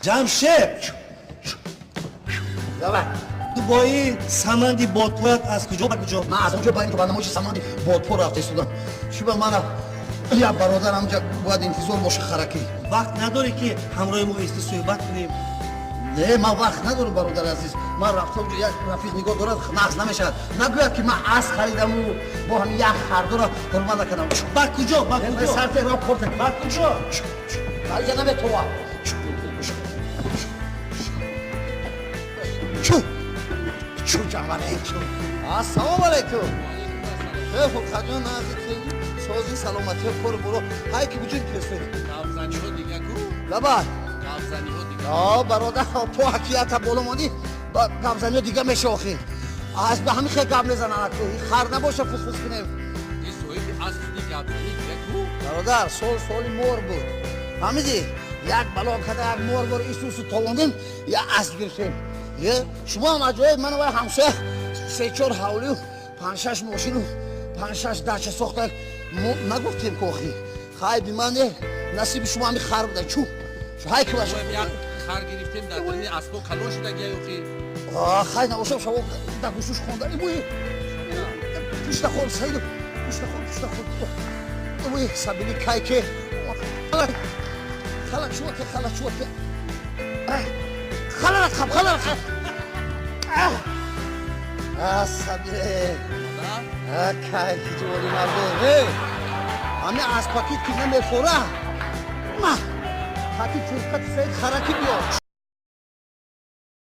Ҷамшед. Давай. Ту бо ин саманди бодпоят аз куҷо ба куҷо? Ман аз онҷо ба ин ба намоиши саманди бодпо рафта истодам. Чӣ ба мана як бародар ҳамҷа бояд интизор боша, харакӣ. Вақт надорӣ, ки ҳамроҳи мо исти суҳбат кунем? Не, ман вақт надорам, бародари азиз. Ман рафта онҷо як рафиқ нигоҳ дорад, нағз намешавад, нагӯяд, ки ман асп харидаму бо ҳамин як хардора ҳурмат накардам. Ба куҷо, ба куҷо? Сар теҳрон корта. Ба куҷо? Алҷа наметова. Чу чу, ҷамале, чу. Ассалому алайкум. Хуб, хаҷон, сози, саломатӣ, кор буро ҳай ки буҷуд кирсед. Гапзаниҳо дига ку? Лабай. Гапзаниҳо дига. О, бародар, то ҳакията боло мондӣ, ба гапзаниҳо дига меша. Охир аз ба ҳамин хел гап мезананд, ку хар набоша, фусфус кунем. Е, соҳиби асп гапзанӣ дига ку? Бародар, сол соли мор буд, фаҳмидӣ? Як бало када, як мор бор исусу толондем, як асп гирифтем. Е, шумо ҳам аҷоиб, мана вай ҳамсоя се-чор ҳавлию, панҷ-шаш мошину, панҷ-шаш дача сохта, мо нагуфтем ку. Охи хайби ман не, насиби шумо ҳами хар буда. Чу ҳай ки баша. Боям як хар гирифтем, дар даруни аспо калон шудагия охи. Хай, набошам, шаво дар гӯшуш хонда буи. Пушта хор, Саиду, пушта хор, пушта хор. Буи сабили кайке хала чуаке, хала чуаке, хала рақам, хала рақам. Сабиле кайки ҷуволи марде. Ҳами аспаки ки намефора, ма хати фурқати Саид хараки биё.